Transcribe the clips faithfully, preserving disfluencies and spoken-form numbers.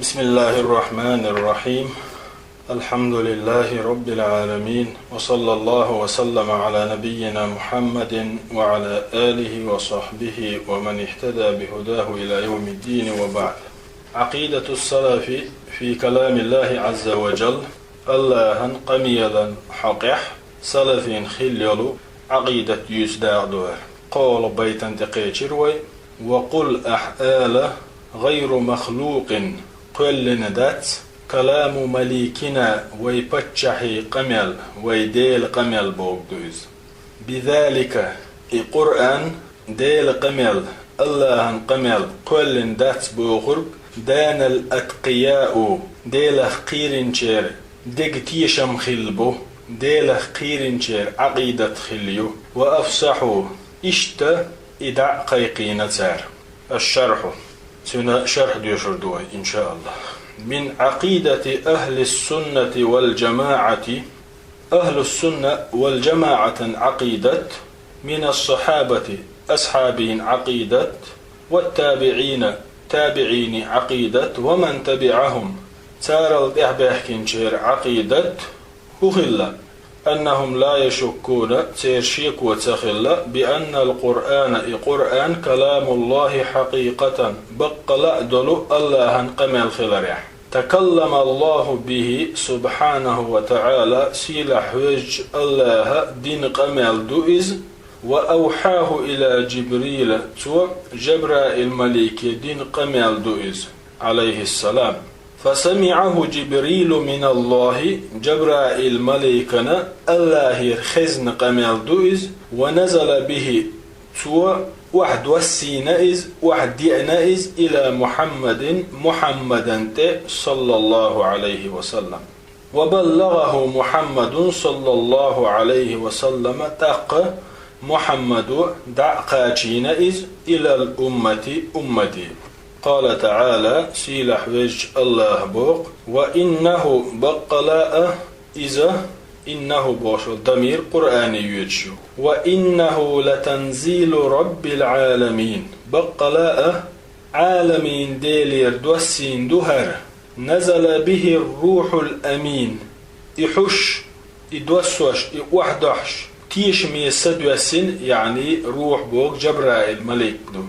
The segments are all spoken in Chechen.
بسم الله الرحمن الرحيم. الحمد لله رب العالمين، وصلى الله وسلم على نبينا محمد وعلى آله وصحبه ومن اهتدى بهداه إلى يوم الدين، وبعد. عقيدة السلف في كلام الله عز وجل. Аллахьан къамелан хьокъехь салафийн хилла йолу Ӏакъидат юьйцу дакъа ду хӀара. КхоалгӀа байтана тӀекхечира вай: «Ва къул ахьа ала гӀайру махлукъин», кхоьллина дац, «каламу маликина», вай паччахьийн къамел, вай Делан къамел бохург ду иза. «Бизалика», и Къуръан Делан къамел, Аллахьан къамел кхоьллина дац бохург, «данал аткъияу», Делах кхийринчеран дега тешам хилла бу, Делах кхийринчеран Ӏакъидат хилла ю, «ва афсахьу», иштта и дӀа а кхайкхийна цара. Аш-шархьу. Цуьнан шархь доьшур ду вай, иншааллахь. Мин Ӏакъидати ахьлис-суннати вал-жамаӀати. Ахьлус-сунна вал-жамаӀатан Ӏакъидат, минас-сахьабати, асхьабийн Ӏакъидат, ват-табиӀина, табиӀийн Ӏакъидат, ва ман табиӀахум, царал тӀаьхьабаьхкинчеран Ӏакъидат хӀун хилла? «Аннахум ла яшуккуна», церан шеко ца хилла, «би аннал Къуръана», и Къуръан, «каламуллахьи хьакъикъатан», баккъала а долу Аллахьан къамел хиларехь. «Такаллама Аллахьу бихьи субхьанахьу ва таӀала», сийлахь везачу Аллахьа дина къамел ду иза, «ва авхьахьу ила Жибрила», цо Жабраил малике дина къамел ду иза, Ӏалайхьиссалам. «ФасамиӀахьу Жибрилу миналлахьи», Жабраил маликана Аллахьера хезна къамел ду иза, «ва назала бихьи», цо охьадоссийна иза, охьадеана иза, «ила Мухьаммадин», Мухьаммадан тӀе, саллаллахьу Ӏалайхьи ва саллам. «Ва баллагӀахьу Мухьаммадун, саллаллахьу Ӏалайхьи ва саллама», тӀаккха Мухьаммадо дӀа а кхачийна иза, «илал уммати», уммате. Къала таӀала, сийлахь везачу Аллахьа боху: «Ва иннахьу», баккъала а иза, «иннахьу» бохуш долу дамир Къуръане йоьдуш ю. «Ва иннахьу латанзилу Раббил Ӏаламин», баккъала а Ӏаламийн Делера доссийна ду хӀара. «Назала бихьир-рухьул амин». И хьуш, и доссош, и охьадохьуш, тешаме са доьссина, яъни рухь боху Жабраил малик ду.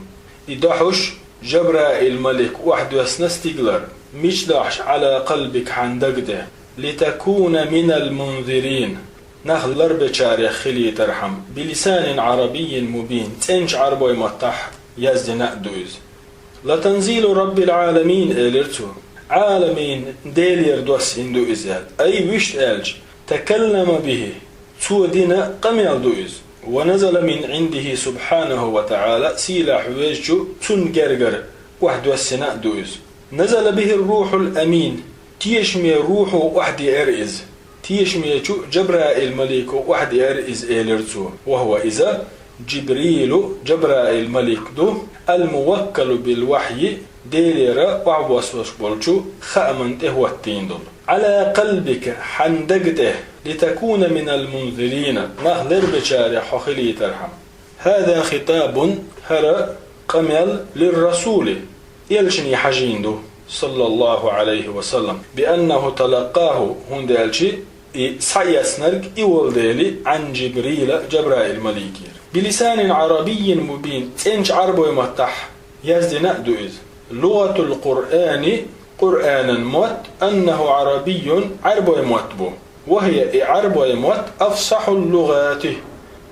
И дохьуш, Жабраил малик охьадоьссина стигалара. Мича дохьуш? «Ӏала къалбик», хьан даг тӀе. «Литакуна минал мунзирин», нах ларбечарех хилийтархьама, «билисанин Ӏарабиййин мубин», цӀеначу Ӏарбойн маттахь яздина а ду иза. «Латанзилу Раббил Ӏаламин», элира цо. Ӏаламийн Делера доссийна ду иза аьлла. Ай, вуьшта аьлча, «такаллама бихьи», цо дина къамел ду иза. «Ва назала мин Ӏиндихьи субхьанахьу ва таӀала», сийлахь везачу цунна гергара охьадоссийна а ду иза. «Назала бихьир-рухьул амин», тешаме рухьо охьадеара иза. Тешамечу Жабраил малико охьадеара иза, элира цо. «Ва хьува», иза, «Жибрилу», Жабраил малик ду, «ал-муваккалу бил-вахьйи», Делера охьавоссош болчу хааман тӀе хӀоттийна долу. «Ӏала къалбика», хьан даг тӀе, «литакуна минал мунзирина», нах ларбечарех хьо хилийтархьама. «ХӀаза хитабун», хӀара къамел, «лир-расули», элчане хьажийна ду, саллаллахьу Ӏалайхьи ва саллам, «би аннахьу талаккъахьу», хӀунда аьлча и схьаэцнарг и волу дела, «Ӏан Жибрила», Жабраил маликера. «Билисанин Ӏарабиййин мубин», цӀеначу Ӏарбойн маттахь яздина а ду иза. «ЛугӀатул Къуръани», Къуръанан мотт, «аннахьу Ӏарабиййун», Ӏарбойн мотт бу. «Ва хьия», и Ӏарбойн мотт, «афсахьул лугӀати»,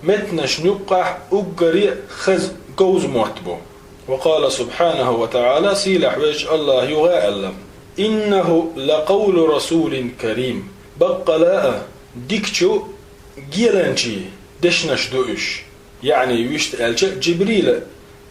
меттанашна юккъехь уггаре а хаза, говза мотт бу. «Ва къала субхьанахьу ва таӀала», сийлахь везачу Аллахьа юха а аьлла: «Иннахьу лакъавлу расулин карим». Баккъала а, дикачу геланчийн дешнаш ду уьш. Яъни, вуьшта аьлча, Жибрила,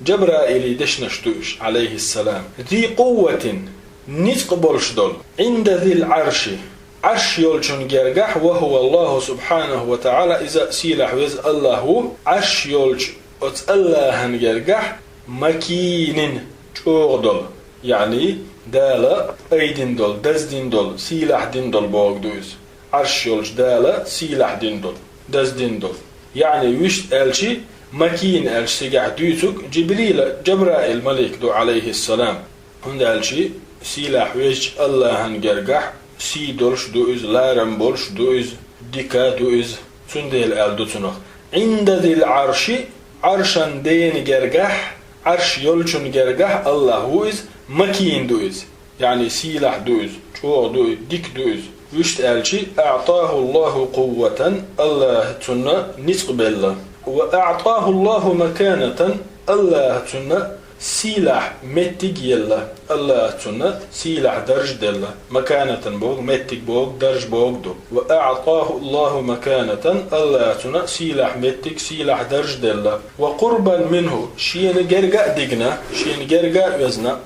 Жабраилан дешнаш ду уьш, Ӏалайхьиссалам. «Зи къувватин», ницкъ болуш долу, «Ӏинда зил Ӏарши», Ӏарш йолчун гергахь, «ва хьува Аллахьу субхьанахьу ва таӀала», иза сийлахь веза Аллахь ву, Ӏарш йолчу оцу Аллахьан гергахь, «макинин», чӀогӀа долу, яъни Дала айдина долу, даздина долу, сийлахь дина долу бохург ду иза. Ӏарш йолчу Дала сийлахь дина долу, даздина долу. Яъни, вуьшта аьлча, «макин» аьлча цигахь дуьйцург Жибрила, Жабраил малик ду, Ӏалайхьиссалам. ХӀунда аьлча Сийлахь везачу Аллахьан гергахь сий долуш ду иза, ларам болуш ду иза, дика ду иза. Цундела аьлла ду цунах: «Ӏинда зил Ӏарши», Ӏаршан дена гергахь, Ӏарш йолчун гергахь Аллахь ву иза, макин ду иза. Яъни сийлахь ду иза, чӀогӀа ду иза, дика ду иза. Вуьшта аьлчи: «АӀтаху Аллаху къувватан», Аллахь цунна ницкъ белла. «Ва аӀтаху Аллаху маканатан», Аллахь цунна сийлахь меттиг елла, Аллахь цунна сийлахь дарж делла. Маканатан боху, меттиг боху, дарж боху ду. «Ва аӀтаху Аллаху маканатан», Аллахь цунна сийлахь меттиг, сийлахь дарж делла. «Ва къурбан минху», шена герга а дигна, шена герга а везна.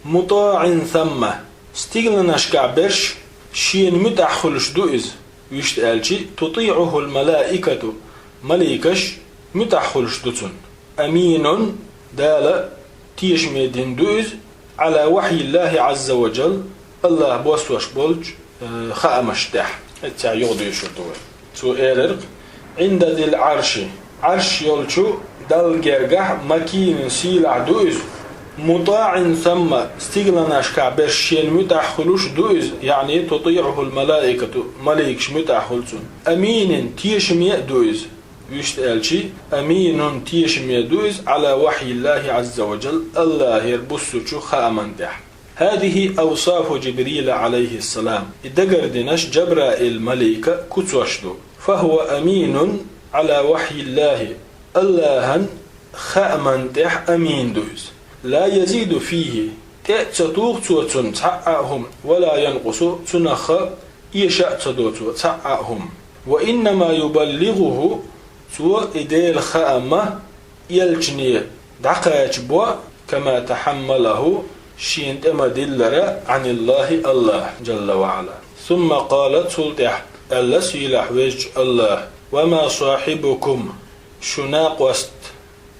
«МутаӀин самма», стигланашкахь берш шена муьтӀахь хуьлуш ду иза. Вуьшта аьлчи: «ТутиӀухул малаикату», маликаш муьтӀахь хуьлуш ду цунна. «Аминун», Дала тешаме дина ду иза, «Ӏала вахьйиллахи Ӏазза ва джал», Аллахь боссош болчу, э, хаамаш тӀехь. Эццехь юха дешур ду вай. Цо элира: «Ӏинда зил Ӏарши», Ӏарш йолчу Далла гергахь, макинан сийлахь ду иза. «МутаӀин самма», стигланашкахь берш шена муьтӀахь хуьлуш ду иза, яъни «тутиӀухул малаикату», маликаш муьтӀахь хуьлу цунна. «Аминин», тешаме а ду иза. Вуьшта аьлчи: «Аминун», тешаме ду иза, «Ӏала вахьйиллахи Ӏазза ва джал», Аллахьера буссучу хааман тӀехь. «ХӀазихи авсафу Джибрила Ӏалайхиссалам», и дагардинарш Джабраил малика куцош ду. «ФахӀува аминун Ӏала вахьйиллахи», Аллахьан хааман тӀехь амин ду иза. «Ла язиду фихи», тӀе а ца туху цо цунна цхьа а хӀума, «ва ла янкъусу», цунах а эша а ца до цо цхьа а хӀума. «Ва иннама юбаллигӀуху», цо и Делан хаам а элчане дӀакхачабо, «кама тахьаммалаху», шена тӀе ма-диллара, «Ӏаниллахи», Аллахь, джалла ва Ӏала. «Сумма къала», цул тӀаьхьа аьлла сийлахь везачу Аллахь: «Ва ма сахьибукум», шу накъост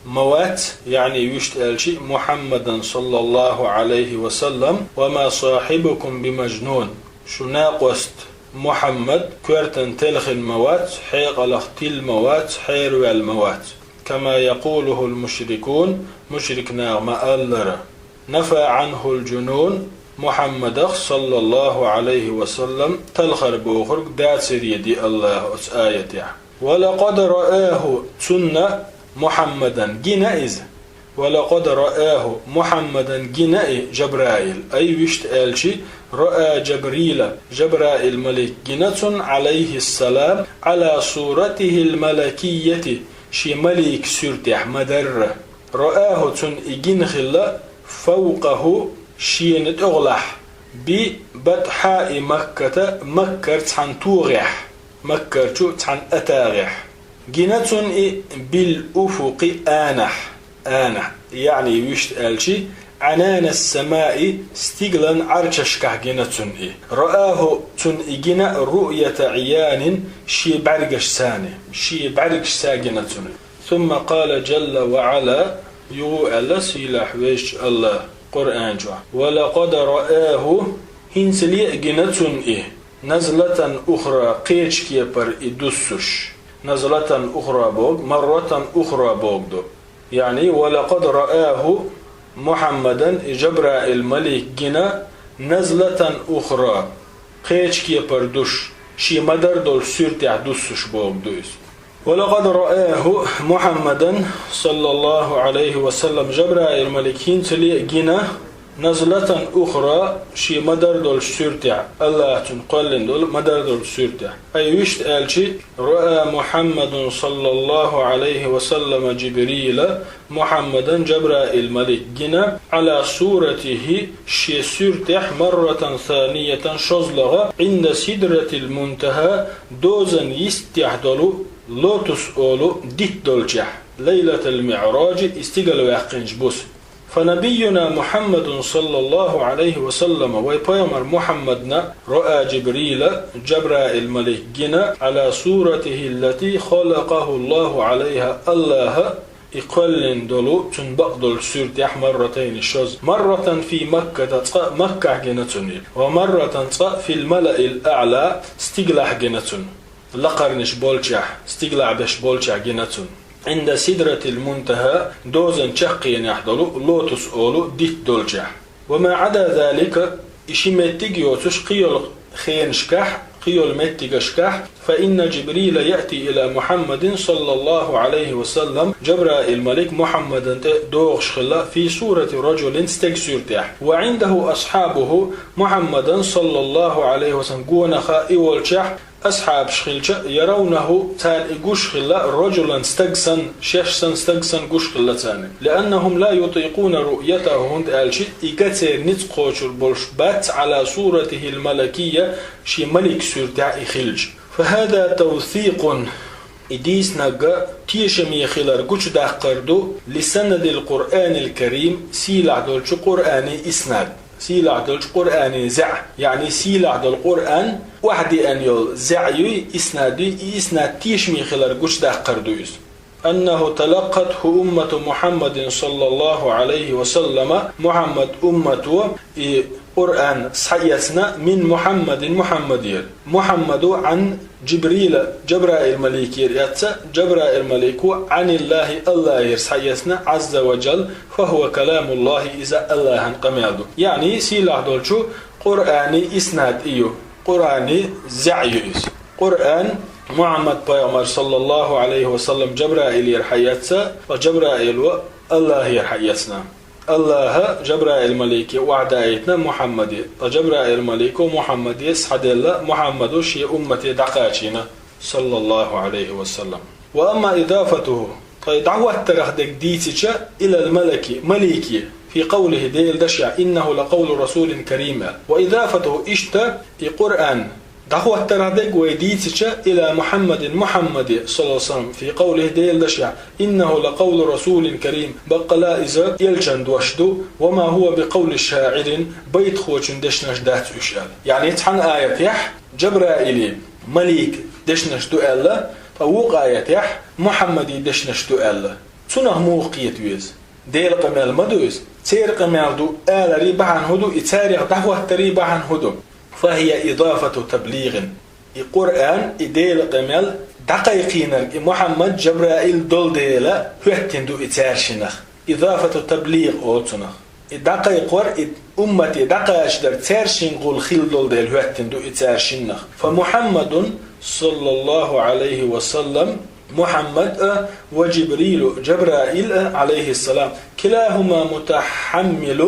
ма вац, яъни вуьшта аьлчи Мухьаммадан саллаллаху Ӏалайхи ва саллам, «ва ма сахьибукум бимажнун», шу накъост Мухьаммад коьртан телхина ма вац, хьекъалах тилла ма вац, хьераваьлла ма вац. «Кама якъулухул мушрикун», мушрик наха ма-аллара. «Нафа Ӏанхул джунун», Мухьаммадах саллаллаху Ӏалайхи ва саллам талхар бохург дацаре ди Аллахь оцу аятехь. «Ва лакъад рааху», цунна, Мухьаммадан, гина иза. «Ва лакъад рааху», Мухьаммадан гина и Джабраил, ай вуьшта аьлчи, «раа Джабрила», Джабраил малик гина цунна, Ӏалайхиссалам, «Ӏала суратихил малакийяти», шен малик суьртехь ма-дарра. «Рааху», цунна и гина хилла, «фавкъаху», шена тӀехулахь, «би батхьаи Макката», Маккара цхьана тогӀехь, Маккарчу цхьана атагӀехь. Гина цунна и «бил уфукъи», анахь, анахь, яъни вуьшта аьлчи, «Ӏананас самаи», стиглан Ӏарчашкахь гина цунна и. «Рааху», цунна и гина, «руъята Ӏиянин», шен бӀаьргашца, шен бӀаьргашца гина цунна. «Сумма къала джалла ва Ӏала», юха аьлла сийлахь везачу Аллахь Къуръан чохь: «Ва лакъад рааху», хӀинцале а гина цунна и, «назлатан ухра», кхечу кепара и дуссуш. «Назлатан ухра» боху, «марратан ухра» боху ду. Яъни, «ва лакъад рааху», Мухьаммадан и Джабраил малик гина, «назлатан ухра», кхечу кепара душ, шен ма-дарра долчу суьртехь дуссуш боху ду иза. «Ва лакъад рааху», Мухьаммадан, саллаллаху Ӏалайхи ва саллам, Джабраил малик хӀинцале а гина, «назлатан ухра», шен ма-дарра долчу суьртехь, Аллахь цунна кхоьллина долу ма-дарра долчу суьртехь. Ай вуьшта аьлчи, «раа Мухьаммадун саллаллаху Ӏалайхи ва саллама Джибрила», Мухьаммадан Джабраил малик гина, «Ӏала суратихи», шен суьртехь, «марратан саниятан», шозлагӀа, «Ӏинда сидратил мунтахӀа», дозан йистехь долу, лотус олу дитт долчехь, «лайлатал миӀраджи», и стигалваьккхинчу буса. «Фа набийюна Мухьаммадун саллаллаху Ӏалайхи ва саллама», вай пайхамар Мухьаммадна, «раа Джибрила», Джабраил малик гина, «Ӏала суратихи ллати халакъаху Аллаху Ӏалайха», Аллахьа и кхоьллина долу, цунна бакъдолчу суьртехь, «марратайни», шозза. «Марратан фи Макката», цкъа Маккахь гина цунна и. «Ва марратан», цкъа, «фил малаил аӀла», стигалахь гина цунна. Лакхарнаш болчехь, стигалахь берш болчехь гина цунна. «Ӏинда сидратил мунтахӀа», дозан чаккхенехь долу, лотус олу дитт долчехь. وما عدا ذلك, и ши меттиг йоцуш кхийолу хенашкахь, кхийолу меттигашкахь, فإن جبريل يأتي إلى محمد صلى الله عليه وسلم, Жабраил-малик Мухьаммадан тӀе догӀуш хилла, في صورة رجل, стеган суьртехь, وعنده أصحابه, Мухьаммадан, саллаллаху Ӏалайхи ва саллам, гонах и волчохь асхьабаш хилча, يرونه, царна и гуш хилла, رجلا, стаг санна, шаьш санна, стаг санна гуш хилла царна. لأنهم لا يطيقون رؤيته, хӀунда аьлча и ган церан ницкъ кхочур болуш бац, على صورته الملكية, шен малик суьртехь и хилча. فهذا توثيق, и дийцинарг тешаме хилар гучудаккхар ду, لسند القرآن الكريم, сийлахь долчу Къуръанан иснад. Сийлахь долчу Къуръанан зӀе, яъни сийлахь долу Къуръан охьадеана йолу зӀе юй, иснад юй, и иснад тешаме хилар гучудаккхар ду иза. أنه تلقته أمة محمد صلى الله عليه وسلم, Мухьаммад уммато и Къуръан схьаэцна, من محمد, Мухьаммадера. محمد عن جبريل, Жабраил-маликера эцна, Жабраил-малико, عن الله, Аллахера схьаэцна, عز وجل, فهو كلام الله, иза Аллахьан къамел ду. Яъни, сийлахь долчу Къуръанан иснад и ю, Къуръанан зӀе ю иза. Къуръан Мухьаммад-пайхамар, саллаллаху Ӏалайхи ва саллам, Жабраилера схьаэцна, ва Жабраило Аллахера схьаэцна. Аллаха Жабраил-малике охьадаийтина Мухьаммаде, ткъа Жабраил-малико Мухьаммаде схьаделла, Мухьаммадо шен уммате дӀакхачийна, саллаллаху Ӏалайхи ва саллам. وأما إضافته, ткъа и дӀахӀоттарх дерг дийцича, إلى الملك, малике, في قوله, Делан дашехь, إنه لقول رسول كريم, وإضافته, иштта и Къуръан дӀахӀоттарх дерг вай дийцича, إلى محمد, Мухьаммаде, саллаллаху Ӏалайхи ва саллам, في قوله, Делан дашехь, إنه لقول رسول كريم, баккъала иза элчан дош ду, وما هو بقول شاعر, байтахочун дешнаш дац уьш аьлла. Яъни цхьана аятехь Жабраилан, маликан, дешнаш ду аьлла, ткъа вукху аятехь Мухьаммадан дешнаш ду аьлла. Цунах муха кхета веза? Делан къамел ма ду иза. Церан къамел ду аларан бахьана хӀун ду, и царех дӀахӀоттаран бахьана хӀун ду? فهي إضافة تبليغ. И Къуръан, и Делан къамел дӀакхайкхийнарг и Мухьаммад, Жабраил долу дела хӀоьттина ду и цаьршиннах. إضافة تبليغ олу цунах. И дӀакхайкхор, и уммате дӀакхачадар цаьршинна гӀула хилла долу дела хӀоьттина ду и цаьршиннах. فمحمد صلى الله عليه وسلم, Мухьаммад а, وجبريل, Жабраил а, عليه السلام, كلاهما متحمل,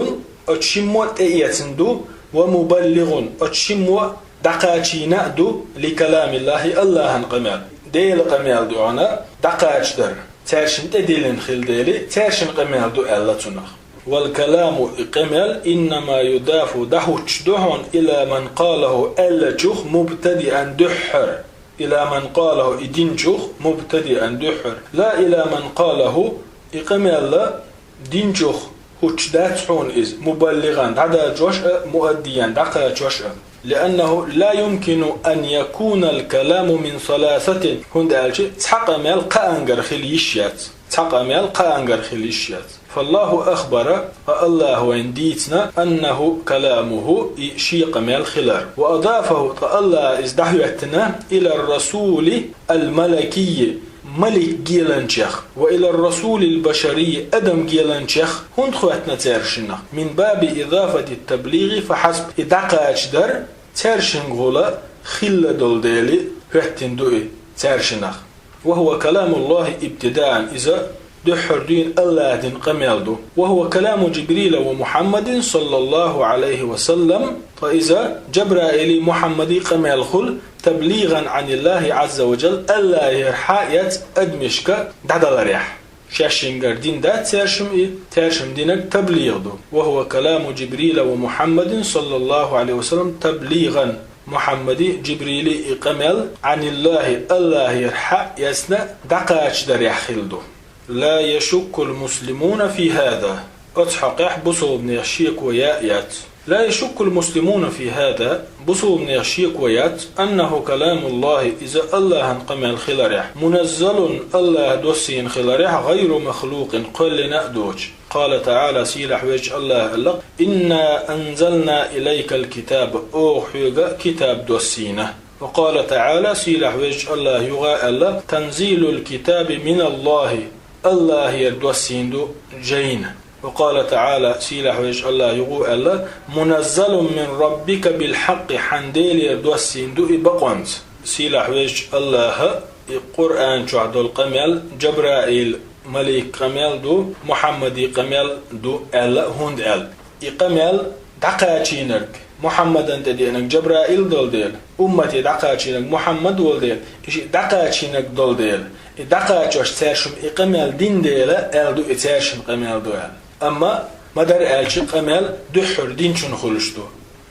оцу шиммо а тӀеэцна ду, ومبلغ, оцу шиммо а дӀакхачийна а ду, لكلام الله, Аллахьан къамел. Делан къамел ду хьуна дӀакхачадар цаьршинна тӀедиллина хилла дела, цаьршиннан къамел ду аьлла цунах. والكلام, и къамел, إنما يضاف, дӀахӀуттуш ду хьуна, إلى من قاله, аьллачух, مبتدئا, дуьххьара. إلى من قاله, и динчух, مبتدئا, дуьххьара. لا إلى من قاله, и къамел динчух хӀуттуш дац хьуна иза, مبلغا, дӀадаьржош а, مؤديا, дӀакхачош а. لأنه لا يمكن أن يكون الكلام من ثلاثة, хӀунда аьлча цхьа къамел кхаангара хила йиш яц. Цхьа къамел кхаангара хила йиш яц. فالله أخبر, ткъа Аллаха вайна дийцина, أنه كلامه, и шен къамел хилар. وأضافه, ткъа Аллаха иза дӀахӀоьттина, إلى الرسول الملكي, малик геланчех, وإلى الرسول البشري, адам геланчех, хӀунда хӀоьттина цаьршиннах? من باب إضافة التبليغ فحسب, и дӀакхачадар цаьршинна гӀула хилла долу дела хӀоьттина ду и цаьршиннах. وهو كلام الله ابتداء, иза дуьххьара дуьйна Аллаха дина къамел ду. وهو كلام جبريل ومحمد صلى الله عليه وسلم, ткъа иза Жабраилан, Мухьаммадан къамел хуьлу, تبليغا عن الله عز وجل, Аллахера схьаэцна адамашка дӀадаларехь. Шаьшшингара дина дац цаьршимма и, цаьршимма динарг таблигъ ду. وهو كلام جبريل ومحمد صلى الله عليه وسلم تبليغا, Мухьаммадан, Жибрилан и къамел, عن الله, Аллахера схьаэцна, дӀакхачадарехь хилла ду. لا يشك المسلمون في هذا. Оцу хьокъехь бусулбанех шеко яа яц. لا يشك المسلمون في هذا, бусулбанех шеко яц, أنه كلام الله, иза Аллахьан къамел хиларехь, منزل, Аллаха доссийна хиларехь, غير مخلوق, кхоьллина а доцуш. قال تعالى, сийлахь везачу Аллаха аьлла: إنا أنزلنا إليك الكتاب, оха хьоьга китаб доссийна. وقال تعالى, сийлахь везачу Аллаха юха а аьлла: تنزيل الكتاب من الله, Аллахера доссийна ду жайна. وقال تعالى, сийлахь везачу Аллахьа юха а аьлла: منزل من ربك بالحق, хьан Делера доссийна ду и бакъонца. Сийлахь везачу Аллахьа и Къуръан чохь долу къамел Джабраил малик къамел ду, Мухьаммади къамел ду аьлла, хӀунда аьлла, и къамел дӀакхачийнарг, Мухьаммадан тӀе деанарг Джабраил долу дела, уммате дӀакхачийнарг Мухьаммад волу дела, и шиъ дӀакхачийнарг долу дела, и дӀакхачош цаьршимма и къамел дина дела, аьлла ду и цаьршимма къамел ду аьлла. Амма ма-дарра аьлча, къамел дуьххьара динчун хуьлуш ду.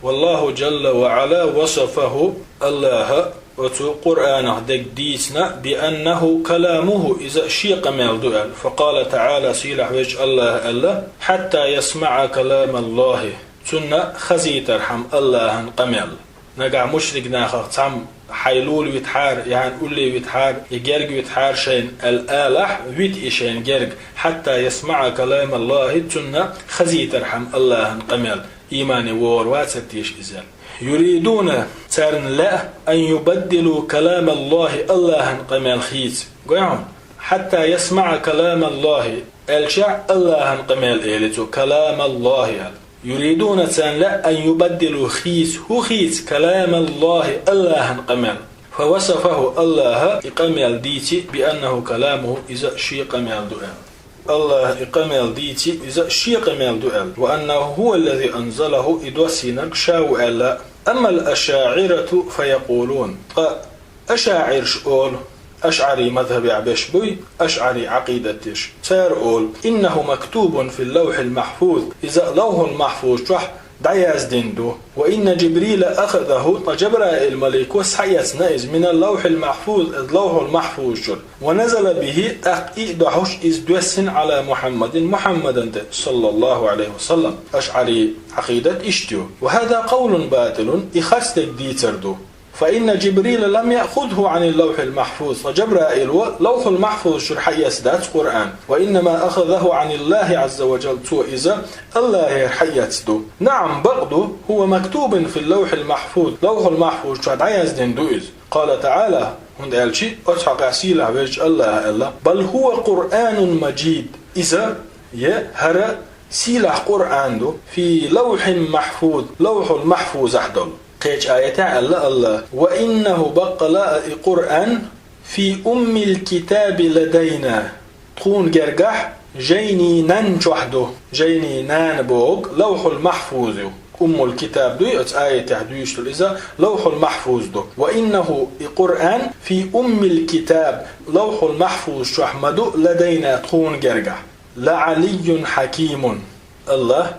والله جل وعلا وصفه, Аллахьа оцу Къуръанах дерг дийцина, بأنه كلامه, иза шен къамел ду аьлла. فقال تعالى, сийлахь везачу Аллахьа аьлла: حتى يسمع كلام الله, цунна хазийтархьама Аллахьан къамел. Нагахь мушрик нахах цхьамма хьайн лула витахьара, я хьайн улле витахьара, я герга витахьара шайна аьлла алахь, вита и шайна герга, حتى يسمع كلام الله, цунна хазийтархьама Аллахьан къамел. Иймане вогӀур вацара теша иза? يريدون, царна лаьа, أن يبدلوا كلام الله, Аллахьан къамел хийца. Гой хьуна, حتى يسمع كلام الله, аьлча, Аллахьан къамел эли цо, كلام الله аьлла. يريدون, царна лаьа, أن يبدلوا, хийца, хӀун хийца, كلام الله, Аллахьан къамел. فوصفه, Аллахьа и къамел дийци, بأنه كلامه, иза шен къамел ду аьлла. Аллахьа и къамел дийци, иза шен къамел ду аьлла. وأنه هو الذي أنزله, и доссийнарг ша ву аьлла. أما الأشاعرة فيقولون, ткъа ашаӀираш олу, ашӀари мазхӀабехь берш буй, ашӀари Ӏакъидат деш. Цара олу: إنه مكتوب في اللوح المحفوظ, иза Лавхьул-Махьфуз чохь дӀаяздина ду. وإن جبريل أخذه, ткъа Джабраил малико схьаэцна иза, من اللوح المحفوظ, из Лавхьул-Махьфуз чуьра. ونزل به, тӀаккха и а дохьуш, иза доьссина, على محمد, Мухьаммадан тӀе, صلى الله عليه وسلم. АшӀари Ӏакъидат иштта ю. وهذا قول باطل, и харцдерг дийцар ду. فإن جبريل لم يأخذه عن اللوح المحفوظ, ткъа Джабраила Лавхьул-Махьфуз чуьра схьаэцна дац Къуръан. وإنما أخذه عن الله عز وجل, цо иза Аллахьера схьаэцна ду. نعم, бакъ ду, هو مكتوب في اللوح المحفوظ, Лавхьул-Махьфуз чохь дӀаяздина ду иза. قال تعالى, хӀунда аьлча оцу хьокъехь сийлахь везачу Аллахьа аьлла: بل هو قرآن مجيد, иза, е хӀара сийлахь Къуръан ду, في لوح محفوظ, Лавхьул-Махьфузахь долу. Кхечу аятехь аьлла Аллахьа: وإنه, баккъала а и Къуръан, في أم الكتاب لدينا, тхуна гергахь жайнийн нанна чохь ду. Жайнийн нана бохург Лавхьул-Махьфуз ю. Уммул-Китаб дуй оцу аятехь дуьйцуш долу, иза Лавхьул-Махьфуз ду. وإنه, и Къуръан, في أم الكتاب, Лавхьул-Махьфуз чохь ма ду, لدينا, тхуна гергахь. لعلي حكيم, Аллахь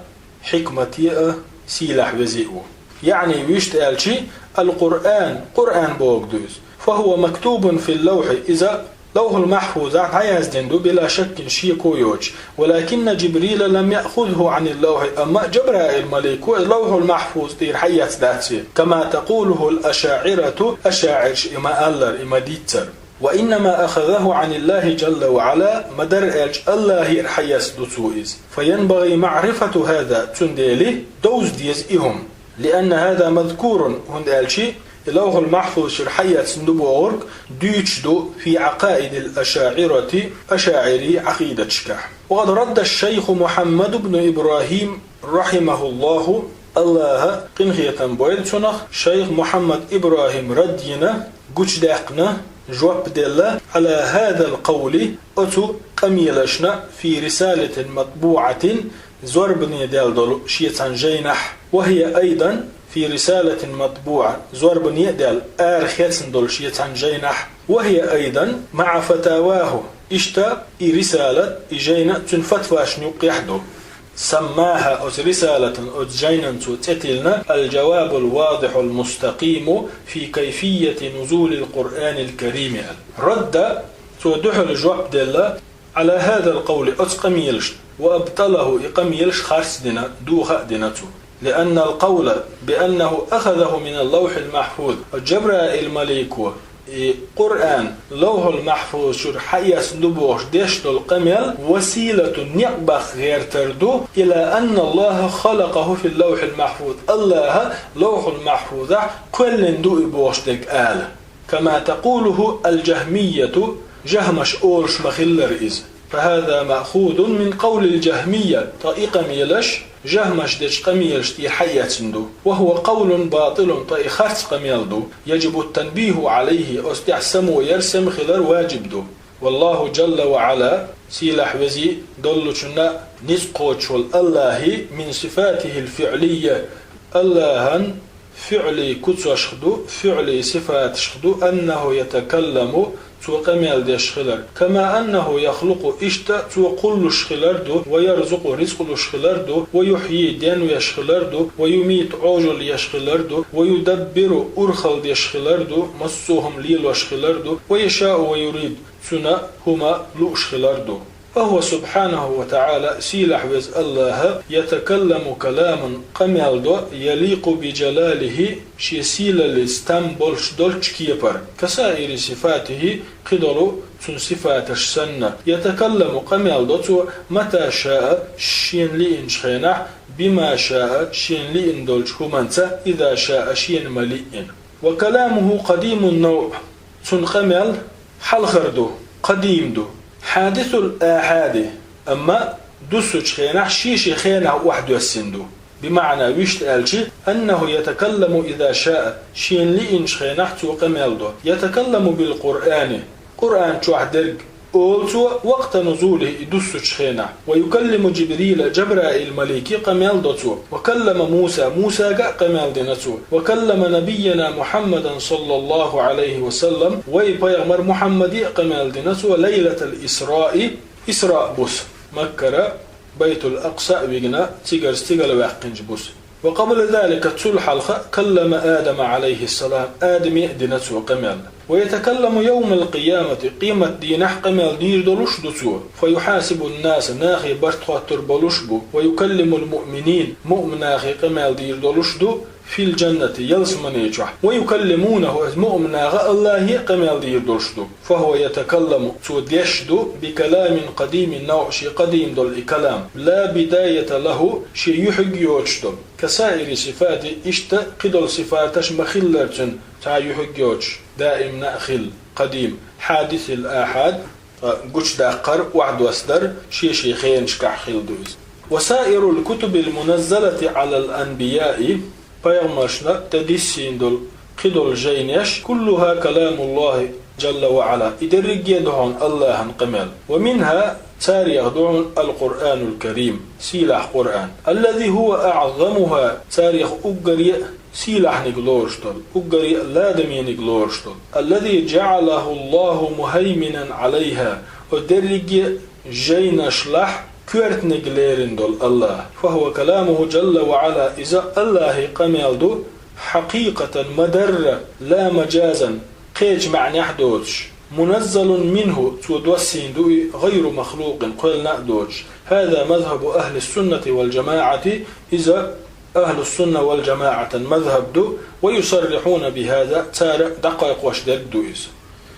хьикмате а, сийлахь вези а ву. يعني, вуьшта аьлча, القرآن, Къуръан бохург ду иза. فهو مكتوب في اللوح, иза Лавхьул-Махьфузахь дӀаяздина ду, بلا شك, шеко йоцуш. ولكن جبريل لم يأخذه عن اللوح, амма Джабраил малико иза Лавхьул-Махьфуз тӀера схьаэцна дац ве. كما تقوله الأشاعرة, ашаӀираш и ма-аллара, и ма-дийццара. وإنما أخذه عن الله جل وعلا, ма-дарра аьлча, Аллахьера схьаэцна ду цо иза. فينبغي معرفة هذا, цундела довза деза и хӀума. لأن هذا مذكور, хӀунда аьлча и Лавхьул-Махьфуз чуьра схьаэцна ду бохург дуьйцуш ду في عقائد الأشاعرة, ашаӀирийн Ӏакъидаташкахь. وقد رد الشيخ محمد بن إبراهيم رحمه الله, Аллахьа къинхетам бойла цунах, шайх Мухьаммад ИбрахӀим рад йина, гучудаьккхина, жоп делла, على هذا القول, оцу къамелашна, في رسالة مطبوعة, зорбане даьлла долу шен цхьана жайнахь, وهي أيضا في رسالة مطبوعة, зорбане а даьлла, арахецна долу шен цхьана жайнахь, وهي أيضا مع فتاواه, иштта и рисалат, и жайна цуьнан фатвашна юккъехь ду. سماها, оцу рисалатан, оцу жайнан цо цӀе тиллина, الجواب الواضح المستقيم في كيفية نزول القرآن الكريم, аьлла. Радда, цо дуьхьал жоп делла, على هذا القول, оцу къамелашна, وأبطله, и къамелаш харц дина, доха а дина цо. لأن القول بأنه أخذه من اللوح المحفوظ, Джабраил малико и Къуръан Лавхьул-Махьфуз чуьра схьаэцна ду бохуш деш долу къамел, وسيلة, некъ баккха гӀертар ду, إلى أن الله خلقه في اللوح المحفوظ, Аллахьа Лавхьул-Махьфузахь кхоьллина ду и бохуш дерг ала. كما تقوله الجهمية, жахӀмаш олуш ма-хиллара иза. فهذا مأخوذ من قول الجهمية, ткъа и къамелаш жахӀмаша дечу къамелашна тӀера хьаэцна ду. وهو قول باطل, ткъа и харц къамел ду. يجب التنبيه عليه, оцу тӀехь само яр, сема хилар ваджиб ду. والله جل وعلا, сийлахь везий доллучунна ницкъ кхочуш волу АллахӀи, من صفاته الفعلية, АллахӀан фиӀли куцашха ду, фиӀли сифаташха ду, أنه يتكلم, цо къамел деш хилар, كما أنه يخلق, иштта цо кхуллуш хилар ду, ويرزق, рицкъ луш хилар ду, ويحيي, денвеш хилар ду, ويميت, Ӏожалла еш хилар ду, ويدبر, урхалла деш хилар ду, массо а хӀума лелош хилар ду, ويشاء ويريد, цуьнан хӀума лууш хилар ду. فهو سبحانه وتعالى, сийлахь веза АллахӀ, يتكلم كلاما, къамел до, يليق بجلاله, шен сийлаллица там болуш долчу кепара, كسائر صفاته, кхидолу цуьнан сифаташ санна. يتكلم, къамел до цо, متى شاء, шена лиъначу хенахь, بما شاء, шена лиъна долчу хӀуманца, إذا شاء, шена ма-лиъна. وكلامه قديم النوع, цуьнан къамел хьалхара ду, къадим ду, حادث الآحاد, амма дуссучу хенахь шен-шен хенахь охьадоьссина ду. بمعنى, вуьшта аьлча, أنه يتكلم إذا شاء, шена лиъначу хенахь цо къамел до. يتكلم بالقرآن, Къуръан чохь дерг олу цо, وقت نزوله, и дуссучу хенахь. ويكلم جبريل, Джабраил-малике къамел до цо. وكلم موسى, Мусага а къамел дина цо. وكلم نبينا محمدا صلى الله عليه وسلم, вай пайхамар Мухьаммаде а къамел дина цо, ليلة الإسراء, Исраъ буса, Маккара Байтул-Акъса а вигна, цигарчу стигала ваьккхинчу буса. وقبل ذلك, цул хьалха, كلم آدم عليه السلام, Адаме а дина цо къамел. ويتكلم يوم القيامة, къематдийнахь къамел дийр долуш ду цо. فيحاسب الناس, нахе барт хоттур болуш бу. ويكلم المؤمنين, муъмин нахе къамел дийр долуш ду, في الجنة, ялсамане чохь. ويكلمونه, муъмин наха АллахӀе а къамел дийр долуш ду. فهو يتكلم, цо деш ду, بكلام قديم النوع, шен къадим долу и калам, لا بداية له, шен юьхьиг йоцуш долу, كسائر صفاته, иштта кхидолу сифаташ ма-хиллара цуьнан цхьа юьхьиг йоцуш, даимна а хилла, قديم, حادث الآحاد, ткъа гучудаккхар, охьадоссадар шен-шен хенашкахь хилла ду иза. وسائر الكتب المنزلة على الأنبياء, пайхамаршна тӀедиссийна долу кхидолу жайнеш, كلها كلام الله جل وعلا, и дерриге а ду хьуна АллахӀан къамел. ومنها, царех ду хьуна القرآن الكريم, сийлахь Къуръан, الذي هو أعظمها, царех уггаре а сийлахьниг лоруш долу, уггаре а ладамийниг лоруш долу. الذي جعله الله مهيمنا عليها, оцу дерриге а жайнашлахь коьртаниг лерина долу АллахӀ. فهو كلامه جل وعلا, иза АллахӀан къамел ду, حقيقة, ма-дарра, لا مجازا, кхечу маьӀнехь доцуш. منزل منه, цо доссийна ду и, غير مخلوق, кхоьллина а доцуш. هذا مذهب أهل السنة والجماعة, иза أهل السنة والجماعة-н мазхӀаб ду, ويصرحون بهذا, цара дӀакхойкхош дерг ду иза.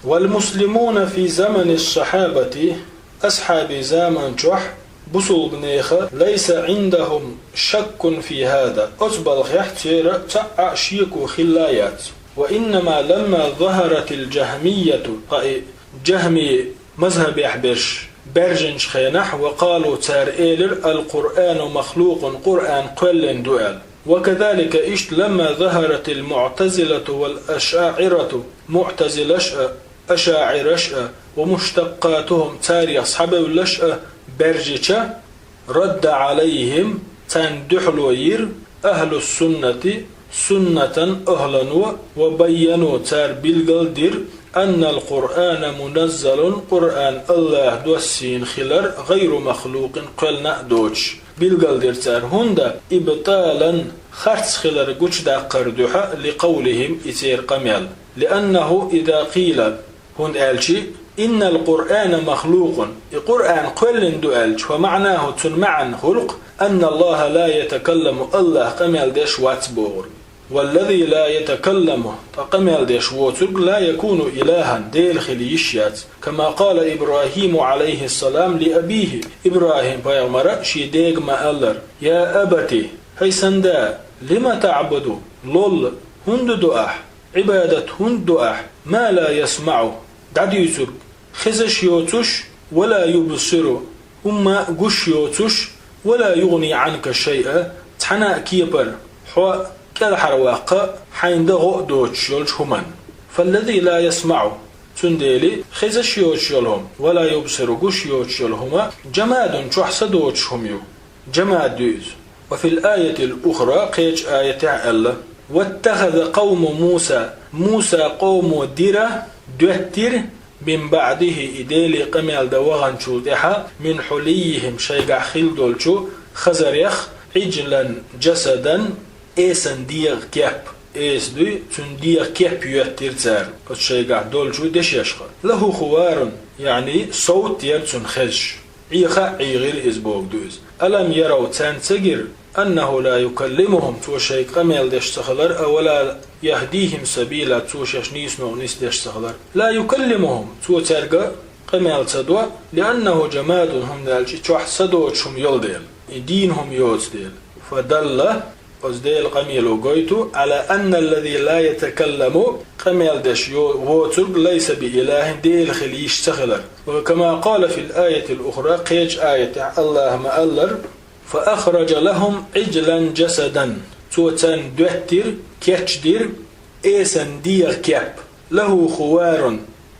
والمسلمون في زمن الصحابة, асхьабийн заман чохь бусулбанеха, ليس عندهم شك في هذا, оцу балхехь церан цхьа а шеко хилла яц. وإنما لما ظهرت الجهمية, ткъа и джахми мазхӀабехь берш баьржинчу хенахь, وقالوا, цара элира, القرآن مخلوق, Къуръан кхоьллина ду аьлла. وكذلك, иштта, لما ظهرت المعتزلة والأشاعرة, муътазилаш а, ашаӀираш а, ومشتقاتهم, царех схьабевллаш а баьржича, رد عليهم, царна дуьхьало йира, أهل السنة, суннатан ахӀлано, وبينوا, цара билгал дира, أن القرآن منزل, Къуръан АллахӀа доссийна хилар, غير مخلوق, кхоьллина а доцуш. Билгал дира цара, хӀунда, إبطالا, харц хилар гучудаккхар дуьхьа, لقولهم, и церан къамел. لأنه إذا قيل, хӀунда аьлча, إن القرآن مخلوق, и Къуръан кхоьллина ду аьлча, فمعناه, цуьнан маьӀна, хӀуллакх, أن الله لا يتكلم, АллахӀ къамел деш вац бохург. والذي لا يتكلم, ткъа къамел деш воцург, لا يكون إلها, Дела хила йиш яц. كما قال إبراهيم عليه السلام لأبيه, ИбрахӀим-пайхамара шен дега ма-аллара: يا أبت, хӀай сан да, لم تعبد, лолла, хӀунда до ахь, Ӏибадат хӀунда до ахь, ما لا يسمع, дӀадуьйцург хезаш йоцуш, ولا يبصر, хӀумма гуш йоцуш, ولا يغني عنك شيئا, цхьана а кепара хьо кӀелхьарваккха хьайна дан гӀо а доцуш йолчу хӀуманна. فالذي لا يسمع, цундела хезаш йоцуш йолу хӀума, ولا يبصر, гуш йоцуш йолу хӀума, جماد, чохь са доцуш хӀума ю. Жамад ду иза. وفي الآية الأخرى, кхечу аятехь аьлла: واتخذ قوم موسى, Муса къомо дира, доьттира, من بعده, и Деле къамел дан ваханчул тӀаьхьа, من حليهم, шайгахь хилла долчу хазарех, عجلا جسدا, эсан дегӀан кеп. Эса дуй, цуьнан дегӀан кеп йоьттира цара оцу шайгахь долчу дешешха. له خوار, яъни совт яра цунна хезаш. Ӏеха а ӀийгӀира иза, бохург ду иза. ألم يروا, царна ца гира, أنه لا يكلمهم, цо шайга къамел деш ца хилар, а, ولا يهديهم سبيلا, цо шаьш нийсонах нисдеш ца хилар. لا يكلمهم, цо цаьрга къамел ца до, لأنه جماد, хӀунда аьлча и чохь са доцуш хӀума йолу дела, и дийна хӀума йоцу дела. فدل, оцу Делан къамело гойту, على أن الذي لا يتكلم, къамел деш йо-, воцург, ليس بإله, Дела хила йиш ца хилар. وكما قال في الآية الأخرى, кхечу аятехь АллахӀа ма-аллара: فأخرج لهم عجلا جسدا, цо царна доьттира, кечдира, эсан дегӀан кеп, له خوار,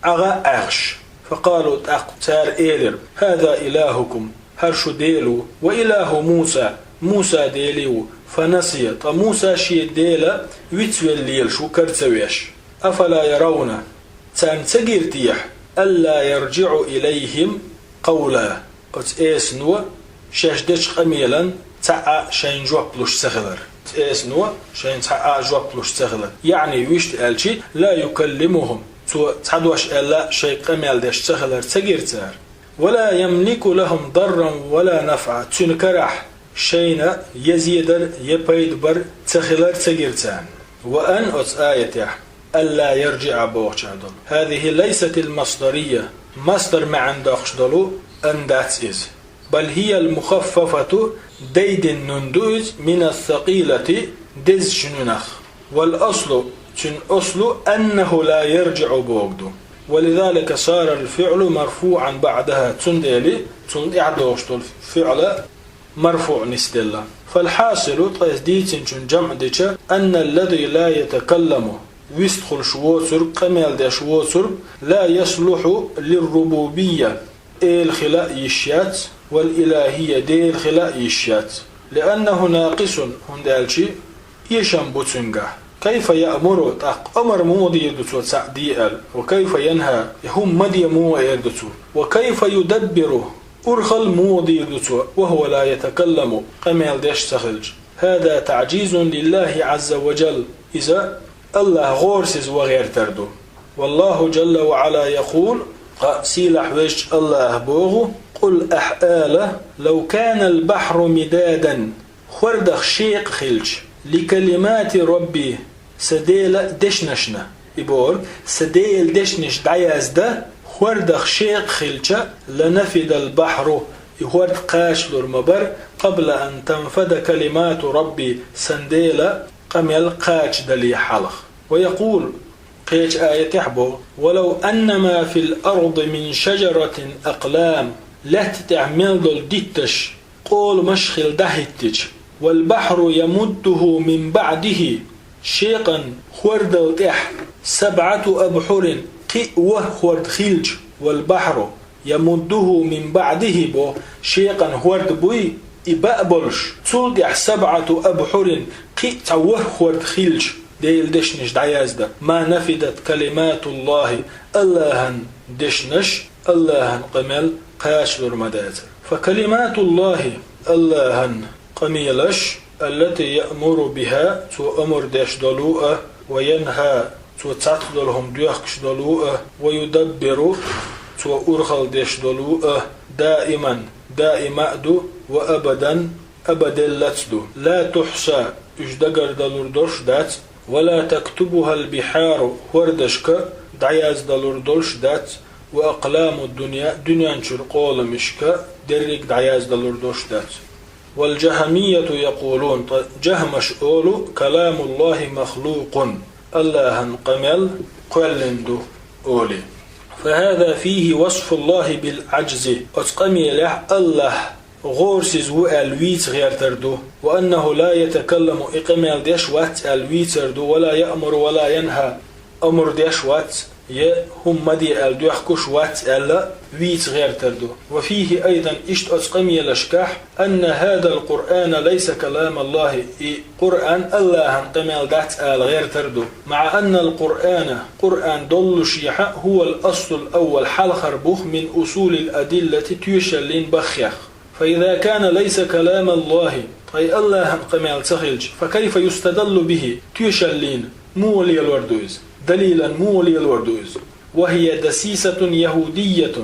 ӀагӀа а Ӏаьхьаш. فقالوا, тӀаккха цара элира: هذا إلهكم, хӀара шун Дела ву, وإله موسى, Мусан Дела ву, فنسي, ткъа Муса шен Дела вицвелла лелаш ву, кара ца веш. أفلا يرون, царна ца гира техьа, ألا يرجع إليهم قولا, оцу эсано шаьш дечу къамелан цхьа а шайна жоп луш ца хилар. Оцу эсано шайна цхьа а жоп луш ца хилар. ЯъӀни, вуьшта аьлча, لا يكلمهم, цо цхьа дош аьлла а шайга къамел деш ца хилар ца гира цара. ولا يملك لهم ضرا ولا نفعا, цуьнан карахь шайна я зе дар, я пайда бар ца хилар ца гира царна. وأن, оцу аятехь, ألا يرجع бохучохь долу. هذه ليست المصدرية, масдар маьӀна доккхуш долу أن дац иза. بل هي المخففة, дайдина нун ду иза, من الثقيلة, дезачу нунах. والأصل, цуьнан аслу, أنه لا يرجع бохург ду. ولذلك صار الفعل مرفوعا بعدها, цундела цунна тӀаьхьа догӀуш долу фиӀла марфуӀ нисделла. فالحاصل, ткъа иза дийцинчун жамӀ дича, أن الذي لا يتكلم, вистхуьлуш воцург, къамел деш воцург, لا يصلح للربوبية, эла хила а йиш яц, والإلهية, Дела хила а йиш яц. لأنه ناقص, хӀунда аьлча эшам бу цуьнгахь. كيف يأمر, тӀаккха омар муха дийр ду цо цхьаъ де аьлла? وكيف ينهى, и хӀума ма де муха эр ду цо? وكيف يدبر, урхалла муха дийр ду цо? وهو لا يتكلم, къамел деш ца хилча. هذا تعجيز لله عز وجل, иза АллахӀ гӀорасиз ван гӀертар ду. والله جل وعلا يقول, ткъа сийлахь везачу АллахӀа боху: قل, ахь ала: لو كان البحر مدادا, хӀордах шекъа хилча, لكلمات ربي, сан Делан дешнашна, и бохург, сан Делан дешнаш дӀаяздан хӀордах шекъа хилча, لنفد البحر, и хӀорд кхачалур ма бара, قبل أن تنفد كلمات ربي, сан Делан къамел кхачадале хьалха. ويقول, кхечу аятехь боху: ولو أن ما في الأرض من شجرة أقلام, лаьтта тӀехь мел долу дитташ къоламаш хилла дӀахӀиттича, والبحر يمده من بعده, шекъан хӀордал тӀехь, سبعة أبحر, кхин а ворхӀ хӀорд хилча, والبحر يمده من بعده боху, шекъан хӀорд буй, и баа болуш, цул тӀехь سبعة أبحر, кхин а цхьа ворхӀ хӀорд хилча, Делан дешнаш дӀаяздан, ما نفدت كلمات الله, АллахӀан дешнаш, АллахӀан къамел кхачалур ма дацара. فكلمات الله, АллахӀан къамелаш, التي يأمر بها, цо омар деш долу а, وينهى, цо цхьацца долу хӀума доьхкуш долу а, ويدبر, цо урхалла деш долу а, دائما, даима а ду, وأبدا, абаделлац ду. لا تحصى, уьш дагардалур долуш дац, ولا تكتبها البحار, хӀордашка дӀаяздалур долуш дац, وأقلام الدنيا, дуьнен чуьра къоламашка дерриг дӀаяздалур долуш дац. والجهمية يقولون, ткъа жахмаш олу: كلام الله مخلوق, АллахӀан къамел кхоьллина ду, олий. فهذا فيه وصف الله بالعجز. Оцу къамелехь АллахӀ гӀорасиз ву аьлла вийца гӀертар ду. وأنه لا يتكلم, и къамел деш вац аьлла вийцар ду, ولا يأمر ولا ينهى, амр деш вац, я хӀума ма де аьлла доьхкуш вац аьлла вийца гӀертар ду. وفيه أيضا, иштта оцу къамелашкахь, أن هذا القرآن ليس كلام الله, и Къуръан АллахӀан къамел дац ала гӀертар ду. مع أن القرآن, Къуръан доллушехь, هو الأصل الأول, хьалхара бух, من أصول الأدلة, тоьшаллин баххех. فإذا كان ليس كلام الله, ткъа и АллахӀан къамел ца хилча, فكيف يستدل به, тоьшаллин муха лелор ду иза, далилан муха лелор ду иза? وهي دسيسة يهودية,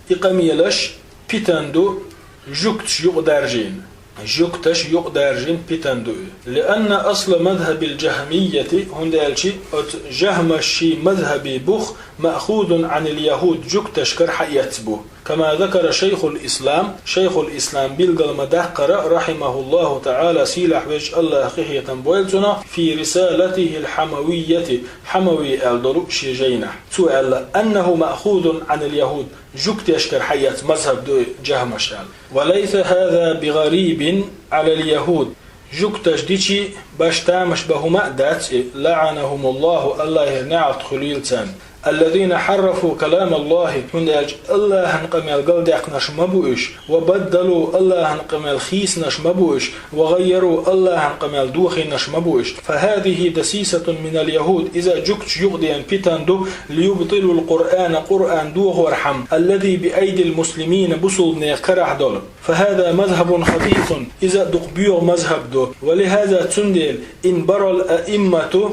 и къамелаш питан ду, жуьгташа юкъадаьржина. Жуьгташа юкъадаьржина питан ду и. لأن أصل مذهب الجهمية, хӀунда аьлча оцу жахӀмашийн мазхӀабан бух, مأخوذ عن اليهود, жуьгташкара хьаэцна бу. كما ذكر شيخ الإسلام, шайхул-ислам билгал ма даьккхара, رحمه الله تعالى, сийлахь везачу АллахӀа къинхетам бойла цунах, في رسالته الحموية, Хьамави аьлла долу шен жайнахь. Цо аьлла: أنه مأخوذ عن اليهود, жуьгташкара хьаэцна мазхӀаб ду и жахӀмаш аьлла. وليس هذا بغريب على اليهود. Жуьгташа дичи баш тамаш бан хӀума а дац и, لعنهم الله, АллахӀера неӀалт хуьлийла царна. الذين حرفوا كلام الله, хӀунда аьлча АллахӀан къамел галдаьккхинарш ма бу уьш, وبدلوا, АллахӀан къамел хийсинарш ма бу уьш, وغيروا, АллахӀан къамел дохийнарш ма бу уьш. فهذه دسيسة من اليهود, иза жуьгташа юкъадеана питан ду, ليبطلوا القرآن, Къуръан дохорхьама, الذي بأيدي المسلمين, бусулбанех карахь долу. فهذا مذهب خبيث, иза дукха боьха мазхӀаб ду. ولهذا, цундела, انبرى الأئمة,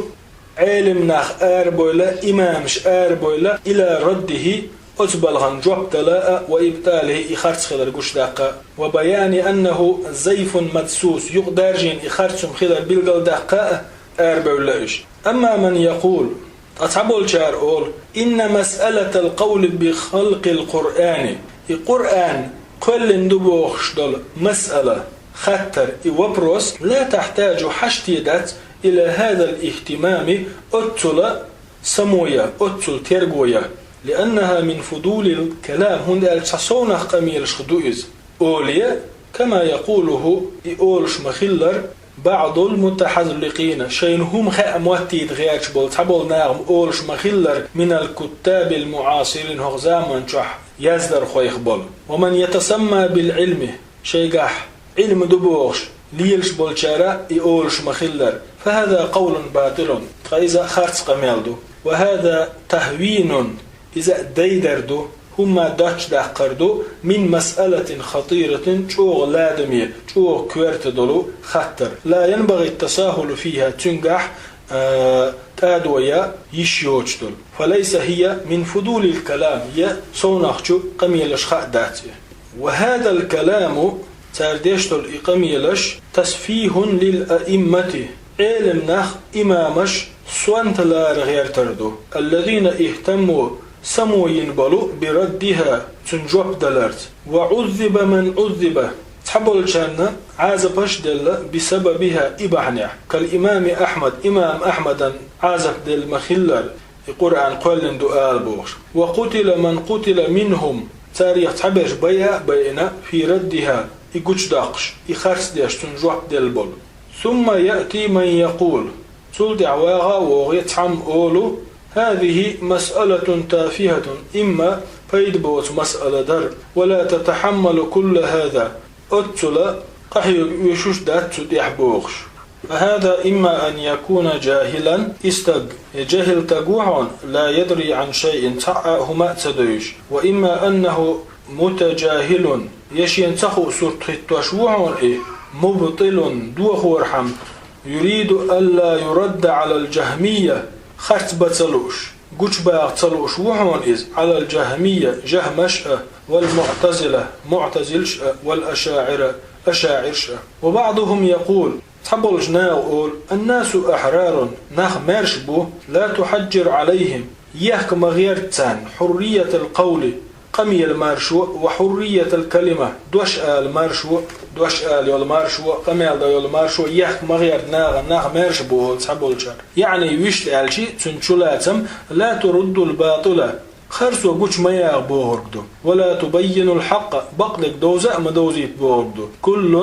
Ӏелам нах арабевлла, имамаш арабевлла, إلى رده, оцу балхана жоп дала а, وإبطاله, и харц хилар гучудаккха а, وبيان أنه زيف مدسوس, юкъадаьржина и харц хӀума хилар билгалдаккха а арабевлла уьш. أما من يقول, ткъа цхьаболчара олу: إن مسألة القول بخلق القرآن, и Къуръан кхоьллина ду бохуш долу масъала, хаттар, и вопрос, لا تحتاج, хьашт дац, إلى هذا الاهتمام, оццула само ян, оццул терго ян, لأنها من فضول الكلام, хӀунда аьлча цхьа совнах къамелаш ду иза, олий, كما يقوله, и олуш ма-хиллара, بعض المتحذلقين, шайна хӀума хаа моттийта гӀерташ болу цхьаболу наха олуш ма-хиллара, من الكتاب المعاصرين, хӀокху заман чохь яздархойх болу. ومن يتسمى بالعلم, шайгахь Ӏилма ду бохуш лелаш болчара и олуш ма-хиллара, فهذا قول باطل, ткъа иза харц къамел ду. وهذا تهوين, иза дайдар ду, хӀумма доцчу даккхар ду, من مسألة خطيرة, чӀогӀа ладаме, чӀогӀа коьрта долу хаттар. لا ينبغي التساهل فيها, цуьнгахь, а, тӀадо ян йиш йоцуш долу. فليس هي من فضول الكلام, я совнахчу къамелашха а дац и. وهذا الكلام, цара деш долу и къамелаш, تسفيه للأئمة, Ӏелам нах, имамаш сонта лара гӀертар ду, الذين اهتموا, само йина болу, بردها, цунна жоп даларца. وعذب من عذب, цхьаболчарна Ӏазапаш делла, بسببها, и бахьанехь, كالإمام أحمد, имам Ахьмадан Ӏазап делла ма-хиллара, и Къуръан кхоьллина ду ала бохуш. وقتل من قتل منهم, царех цхьаберш байа а байина, في ردها, и гучудоккхуш, и харц деш, цунна жоп делла болу. ثم يأتي من يقول, цул тӀаьхьа вагӀа а вогӀий цхьамма олу: هذه مسألة تافهة, имма пайда боцу масъала дара, ولا تتحمل كل هذا, оццула къахьоьгуш дац цу тӀехь бохуш. فهذا إما أن يكون جاهلا, и стаг, я жехӀил стаг ву хьуна, لا يدري عن شيء, цхьа а хӀума а ца девзаш, وإما أنه متجاهل, я шена ца хуу сурт хӀиттош ву хьуна и, مبطل, дохорхьама, يريد ألا يرد على الجهمية, харц бан ца лууш, гучубаха ца лууш ву хьуна иза, على الجهمية, жахӀмаш а, والمعتزلة, муӀтазилаш а, والأشاعرة, ашаӀираш а. وبعضهم يقول, цхьаболчу наха олу: الناس أحرار, нах маьрша бу, لا تحجر عليهم, ехка ма гӀерта царна, حرية القول, къамел маршо, وحرية الكلمة, дош ала маршо, дош ала йолу маршо, къамел дан йолу маршо, ехка ма гӀерта нахана, нах маьрша бу олу цхьаболчара. يعني, вуьшта аьлча, цуьнан чулацам: لا ترد الباطل, Харцо гуча ма ягӀа бохург ду. ولا تبينوا الحق, бакъдерг довза а ма довзийта бохург ду. كل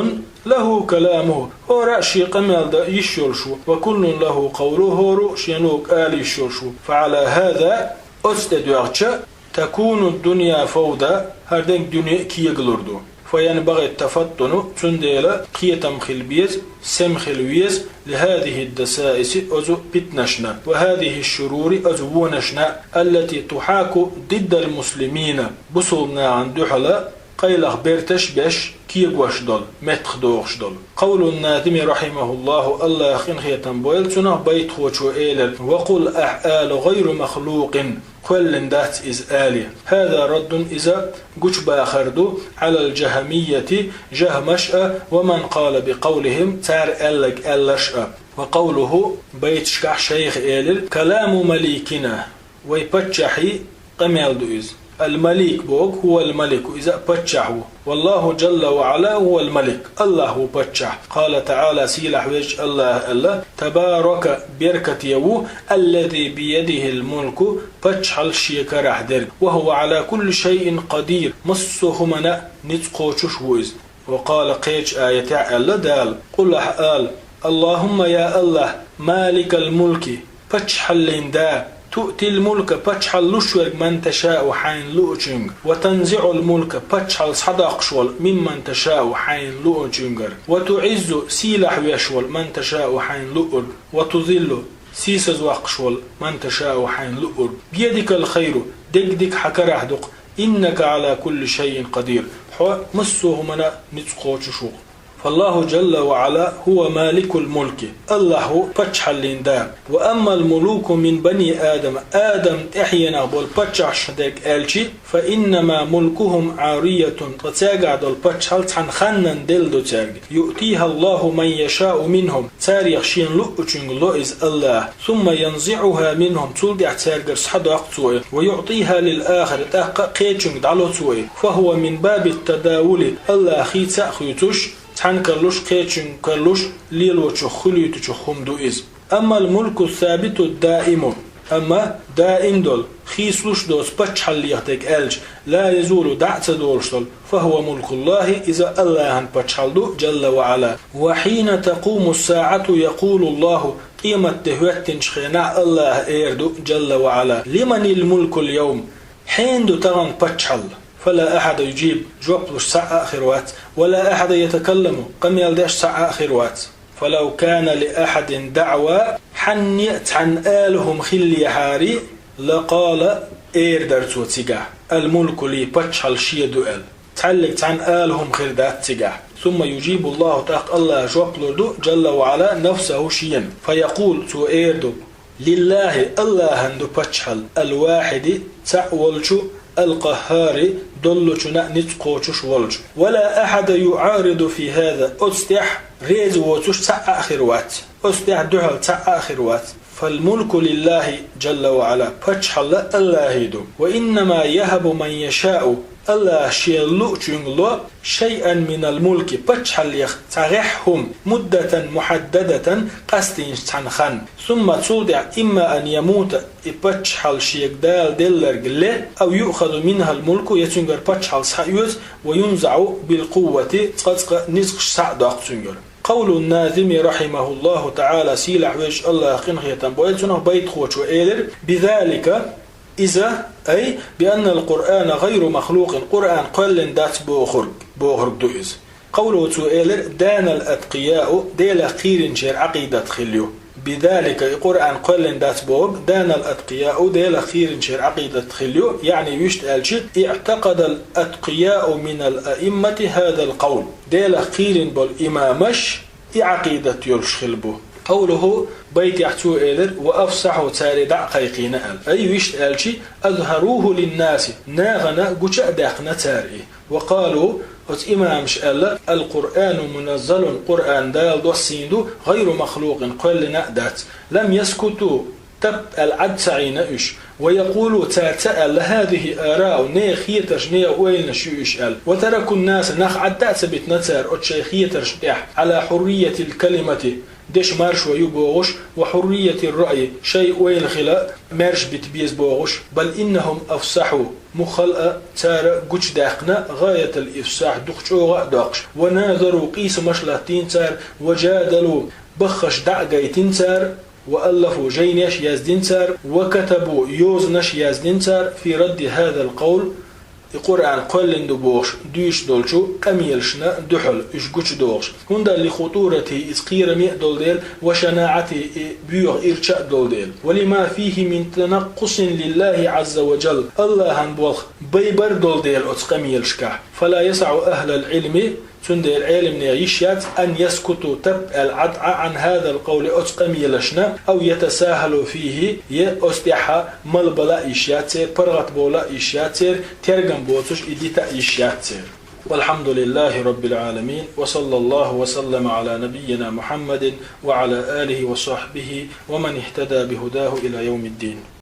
له كلامه, хӀора а шен къамел дан йиш йолуш ву, وكل له قوله, хӀора а шен луъург ала йиш йолуш ву. فعلى هذا, оцу тӀе доьгӀча, تكون الدنيا فوضى, хӀара дерг дуьне а кегалур ду. فينبغي التفطن, цундела кхетам хила беза, сема хила веза, لهذه الدسائس, оцу питанашна, وهذه الشرور, оцу вонашна, التي تحاك ضد المسلمين, бусалба нахана дуьхьала къайлаха берташ а беш, кегош долу, меттахдохуш долу. قول الناظم رحمه الله, АллахӀа къинхетам бойла цунах, байтахочо элира: وقل الآل غير مخلوق, кхоьллина дац иза али. هذا رد, иза гучабахар ду, على الجهمية, жахӀмаш а, ومن قال بقولهم, цара аьлларг аьлларш а. وقوله, байташкахь шайха элира: كلام مليكنا, вай паччахьан къамел ду иза. المليك бохург, هو الملك, иза а паччахь ву. والله جل وعلا هو الملك, АллахӀ ву паччахь. قال تعالى, сийлахь везачу АллахӀа аьлла: تبارك, беркате ву, الذي بيده الملك, паччахьалла шен карахь дерг, وهو على كل شيء قدير, массо а хӀуманна а ницкъ кхочуш ву иза. وقال, кхечу аятехь аьлла Дала: قل, ахь ала: اللهم, я АллахӀ, مالك الملك, паччахьаллин да, تؤتي الملك, паччахьалла луш верг, من تشاء, хьайна луучуьнга, وتنزع الملك, паччахьалла схьадоккхуш волу, ممن تشاء, хьайна луучуьнгара, وتعز, сийлахь веш волу, من تشاء, хьайна луург, وتذل, сийсазвоккхуш волу, من تشاء, хьайна луург. بيدك الخير, дерг дика хьан карахь ду-кх, إنك على كل شيء قدير, хьо массо а хӀуманна а ницкъ кхочуш ву-кх. فالله جل وعلا هو مالك الملك, АллахӀ ву паччахьаллин да. وأما الملوك من بني آدم, Адам тӀаьхьенах болу паччахьаш дерг аьлча, فإنما ملكهم عارية, ткъа цаьргахь долу паччахьалла цхьана ханнан делла ду цаьрга. يؤتيها الله من يشاء منهم, царех шена луучуьнга ло иза АллахӀа. ثم ينزعها منهم, цул тӀаьхьа цаьргара схьадоккху цо и, ويعطيها للآخر, тӀаккха кхечуьнга дӀало цо и. فهو من باب التداول, АллахӀан хийца а хуьйцуш, цхьаьна карлуш, кхечуьнга карлуш, лелочух, хуьлуьйтучух хӀума ду иза. أما الملك الثابت الدائم, амма даим долу, хийцалуш доцу паччахьаллех дерг аьлча, لا يزول, дӀа а ца долуш долу, فهو ملك الله, иза АллахӀан паччахьалла ду, جل وعلا. وحين تقوم الساعة يقول الله, къематде хӀоьттинчу хенахь АллахӀа эр ду, جل وعلا: لمن الملك اليوم, хьенан ду тахана паччахьалла? فلا أحد يجيب, жоп луш цхьаъ а хир вац, ولا أحد يتكلم, къамел деш цхьаъ а хир вац. فلو كان لأحد دعوى, хьанне а цхьанна ала хӀума хиллехьара, لقال, эр дара цо цигахь: الملك لي, паччахьалла шен ду аьлла. Цхьаллиг цхьанна ала хӀума хир дац цигахь. ثم يجيب الله, тӀаккха АллахӀа жоп лур ду, جل وعلا, نفسه, шена. فيقول, цо эр ду: لله, АллахӀан ду паччахьалла, الواحد, цхьаъ волчу, القهار, доллучунна а ницкъ кхочуш волчу. ولا أحد يعارض في هذا, оцу тӀехь реза воцуш цхьаъ а хир вац, оцу тӀехь дуьхьал цхьаъ а хир вац. فالملك لله جل وعلا, паччахьалла АллахӀан ду. وإنما يهب من يشاء, АллахӀа шена луучуьнга ло, شيئا من الملك, паччахьаллех цхьа гӀеххьа хӀума, مدة محددة, къастийначу цхьана ханна. ثم, цул тӀаьхьа, إما أن يموت, и паччахьалла шега Дала делларг ле, أو يؤخذ منها الملك, я цуьнгара паччахьалла схьаоьцу, وينزع بالقوة, цкъа-цкъа ницкъаш схьа а доккху цуьнгара. قول الناظم رحمه الله تعالى, сийлахь везачу АллахӀа къинхетам бойла цунах, байтахочо элира: بذلك, иза, أي بأن القرآن غير مخلوق, Къуръан кхоьллина дац бохург, бохург ду иза. قوله, цо элира: دان الأتقياء, Делах кхийринчеран Ӏакъидат хилла ю. بذلك, и Къуръан кхоьллина дац бохург, دان الأتقياء, Делах кхийринчеран Ӏакъидат хилла ю, يعني, вуьшта аьлча, اعتقد الأتقياء من الأئمة هذا القول. Делах кхийрина болу имамаш и Ӏакъидат йолуш хилла бу. قوله, байтехь цо элира: وأفصحوا, цара и дӀа а кхайкхийна аьлла. أي, вуьшта аьлча, أظهروه للناس, нахана гуча а даьккхина цара и. وقالوا, оцу имамаша аьлла: القرآن منزل, Къуръан Дала доссийна ду, غير مخلوق, кхоьллина а дац. لم يسكتوا, тап аьлла Ӏад ца Ӏийна уьш. ويقولوا, цара ца аьлла: هذه آراء, нехан хетарш, нехан ойланаш ю уьш аьлла. وتركوا الناس, нах Ӏад а ца битина цара оцу шайн хетаршна тӀехь, على حرية الكلمة, Деш маршо ю бохуш, وحرية الرأي, шайн ойла хила маьрша бита беза бохуш, بل إنهم أفصحوا, муххал а цара гучадаьккхина, غاية الإفصاح, дукха чӀогӀа а доккхуш, وناظروا, къийсамаш латтийна цара, وجادلوا, баххаш дӀа а гайтина цара, وألفوا, жайнаш яздина цара, وكتبوا, йозанаш яздина цара, في رد هذا القول, и Къуръан кхоьллина ду бохуш дуьйцуш долчу къамелашна дуьхьал уьш гучадохуш. ХӀунда لخطورته, иза кхераме а долу дела, وشناعته, и боьха ирча а долу дела. ولما فيه من تنقص لله عز وجل, АллахӀан болх байбар долу дела оцу къамелашкахь. فلا يسع أهل العلم, цундела Ӏеламнех йиш яц, أن يسكتوا, тап аьлла Ӏад Ӏа, عن هذا القول, оцу къамелашна, أو يتساهلوا فيه, я оцу тӀехь малбала а йиш яц церан, паргӀатбовла а йиш яц церан, тергам боцуш и дита а йиш яц церан. والحمد لله رب العالمين، وصلى الله وسلم على نبينا محمد وعلى آله وصحبه ومن اهتدى بهداه إلى يوم الدين.